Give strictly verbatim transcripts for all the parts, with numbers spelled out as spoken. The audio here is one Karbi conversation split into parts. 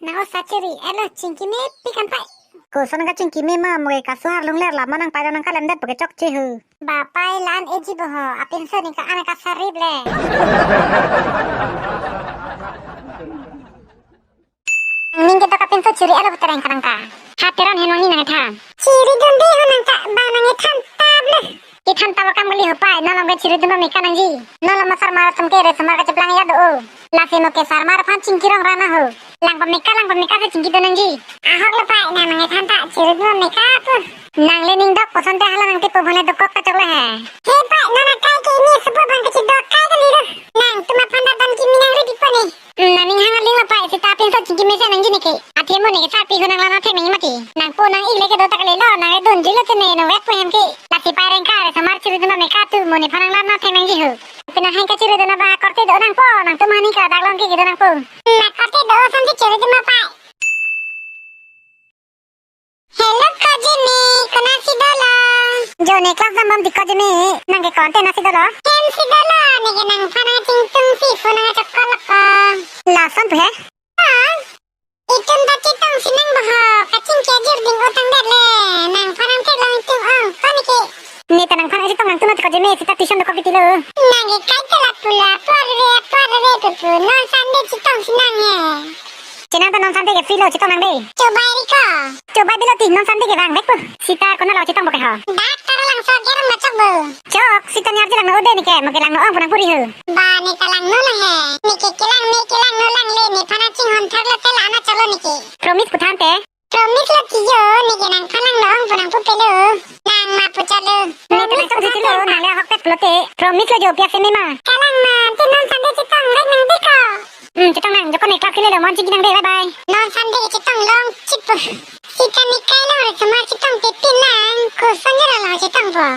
Nang o sachiri, elo chingki mepik an pai. Koson kachingki me ma, mo ke kasohar lungler la ma nang pai nang kalemdet po ke chokche ho. Bapai la-an eji bo ho, apinso ningkan an kasarip le. Ning ketok apinso chiri alo tereng kanang ta. Ha Teron henong ni nang than. Chiri dunde ho nang ta, ba nang than tab le. Ithan tab kam kali ho pai, non lom ke chiri dun meka nangji. Non lom asarmar atum ke resomar kacheplang ya do o. Lasi mo ke sarmar aphan chingki rong rana ho. Lang pameka, lang pameka si chingki dun nangji. Ahok le pai, nang nang than ta chiri dun meka pu. Nang le ning dok poson te hala nang tipo bhone dokok ta chok le he. He pai, non akai ke ini supo bang kechidok kai kali do. Nangtum aphan ta don kimi nang ready po ne. Hmm, nang ning hang aling lo pai, sita apinso chingki mesen nangji ne ke. Athe mo ne ke sarpi ho nang lana thek nangji mati. Nangpo nang-ik le kedo ta kali lo, nang le dunji lo te ne, no vek po hem ke. Lasi pai rengka resomar chiri dun meka tu, mo nephan nang lana thek nangji ho. Pina hang kachiri dun ba korte do nangpo, nangtum hani ke dak long ke kedo nangpo. Hmm, na korte do ason si chiri dun ma pai. Hello, Kojeme, konatsi dolo? Jo ne class dam bom di Kojeme, nang ke konat-si dolo? Hem si dolo, ne ke nangphan nang chingtung si phone nang chokol ko. Lason pu he? Ah, itum ta chetong si nang bo ho, kachingki ajir ding utang det le, nangphan nang theklong itum ong, ko ne ke. Ne ta nangphan chetong nangtum na Kojeme, sita tuition dokok titi lo. Nang ke kai ta la pu la, pu arve, pu arve pu pu, non Sunday chetong si nang he. Chenam ta non Sunday ke free lo, chetong nang de. Chobai ri ko. Chobai bilo ti, non Sunday ke vang vek po. Sita konat lo chetong bo ke ho. Dak Taralangso agerong ma chok bo. Chok, sita niar chelang no ode ne ke, mo ke lang no ong pu nang puri ho. Ba ne ta lang no lo he. Ne ke kelang ne kelang no lang le, nephan nang chinghon thak lo te la na cholo ne ke. Promise pu than te. Promise lo ti jo, ne ke nangphan lang no ong pu nang pu pe lo. Nang ma pu chalo. Ne ta nang chok titi lo, nang le ahok pet pulote. Promise lo jo, piak se me ma. Kalang ma, te non Sunday chetong vek nang de ko. Hmm, chetong nang, jo ko ne class ke le lo, mo chingki nang de, bye bye. Non Sunday chetong long chip. Sita ne kai long resomar chetong te tin lang, koson jera lo chetong po.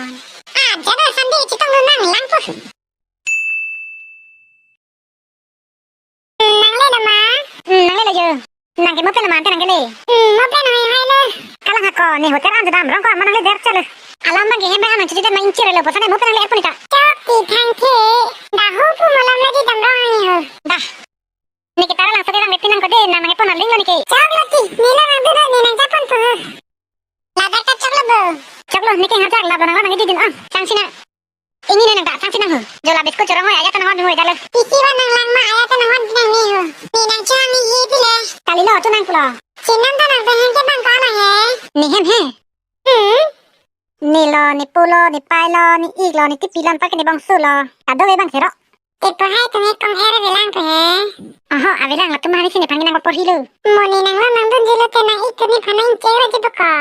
Ah, jera Sunday chetong lo nang lang po. Hmm, nang le lo ma? Hmm, nang le lo jo. Nang ke mo pen lo ma, ante nang ke le. Hmm, mo pen hai hai le. Kalang ha ko, ne hotel an jadam rong ko, ma nang le der chale. Alam bang ke hem bang an nang chuti ma inchir lo, posan mo pen nang le er puni ta. Chok ti thang the. Da ho pu mo lam le di dam rong ni ho. Da. Ne ke Taralangso ke bang le pinang ko de, nang nang pon aling lo ne ke. Chok lo ti, ne lo nang dun ne nang japon pu. Ladak ta chok lo bo. Chok lo, ne ke ngarjak la bo nang lo nang di dun ang. Sang si nang. Ini ne nang ta sang si nang ho. Jo la biscuit chorong ho, aya ta nang hon ho dale. Isi ba nang lang ma, aya ta nang hon nang ni ho. Ne nang chang ni ye pi le. Kali lo, tu nang pulo. Chenam ta nang behang ke bang ko lo he. Ne hem he. Hmm. Ne lo, ne po lo, ne pai lo, ne-ik lo, ne tipi lo, anpar ke ne bongso lo. Kado ve bang sero. Te po hai tum he kong er avelang po he. Oho, avelang, latum hani si nephan ke nang porhi lo. Mo ne nang lo nang dunji lo te nang-ik tu nephan nang ingchek lo ji po ko.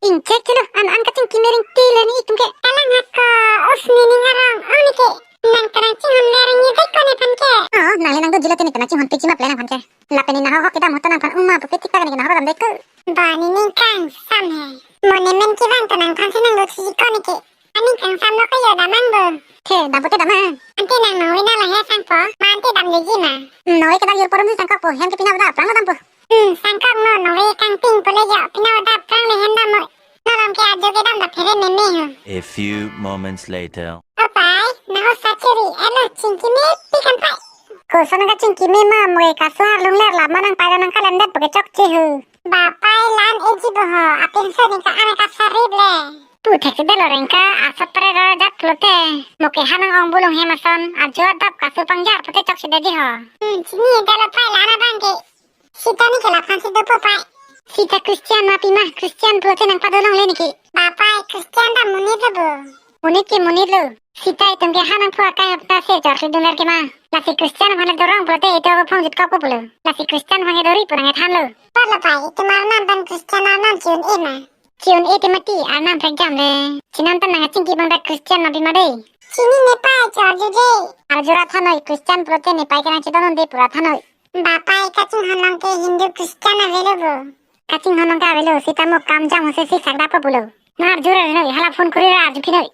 Ingchek chelo, an an kachingki me ring ti le ne-ik tum ke. Kalang ha ko, us ne ning arong ong ne ke. Nang ta nang chinghon le arong ni dek ko nephan ke. Oh, nang le nang dunji lo te ne ta nang chinghon pe chi ma ple nangphan ke. Lapen ne nahok hok kedam ho ta nangphan uma pupe thik ta ke ne nahok dam dek ko. Ba ne ning kangsam he. Mo ne men kevang ta nangphan si nang lo si ko ne ke. Aning kangsam lo ko yo damang bo. The, dam pute damang. Ante nang nong vina la he sangpo. Ma ante dam le ji ma. Noi ke dak yur porum si sangkok po. Hem ke pina bada aphrang lo dampo. Hmm, sangkok no, noi kangting po le jo. Pina bada aphrang le hem dam mo. No lam ke ajo kedam ta phere meme ho. A few moments later. O pai, nang o sachiri, elo chingki mepik an pai. Koson kachingki me ma, mo ke kasohar lungler la ma nang pai nang kalemdet po ke chokche ho. Bapai la-an eji bo ho, apinso ningkan an kasarip le. Pu thek si dolo rengka, asap pare ro jat pulote. Mo ke ha nang ong bulong hem ason, ajo adap kasu pangjar pute chokche dei ho. Hmm, chini dolo pai la-an abang ke. Sita ne ke laphan si dopo pai. Sita Christian ma pima, Christian pulote nang padolong le ne ke. Bapai Christian ta monit lo bo. Monit ke monit lo. Sita itum ke ha nang phu akai hapta se jorsi dunler ke ma. Lasi Christian aphan le dorong pulote itum aphong jut kok po pulo. Lasi Christian aphan ke dori pu nang kethan lo. Por lo pai, itum arnam pen Christian arnam chi-un-e ma. Chi-un-e te mati, arnam prekjam le. Chenam ta nang kachingki bang dak Christian ma pima dei. Chinine pai, chorju dei. Arjura thanoi, Christian pulote ne pai ke nang chedon un dei pura thanoi. Bapai kachinghon long ke Hindu Christian avelo bo. Kachinghon long ke avelo, sita mo kam jam ho se siksak dapo pulo. Nang arjura noi, hala phone kuri ra arju phi noi.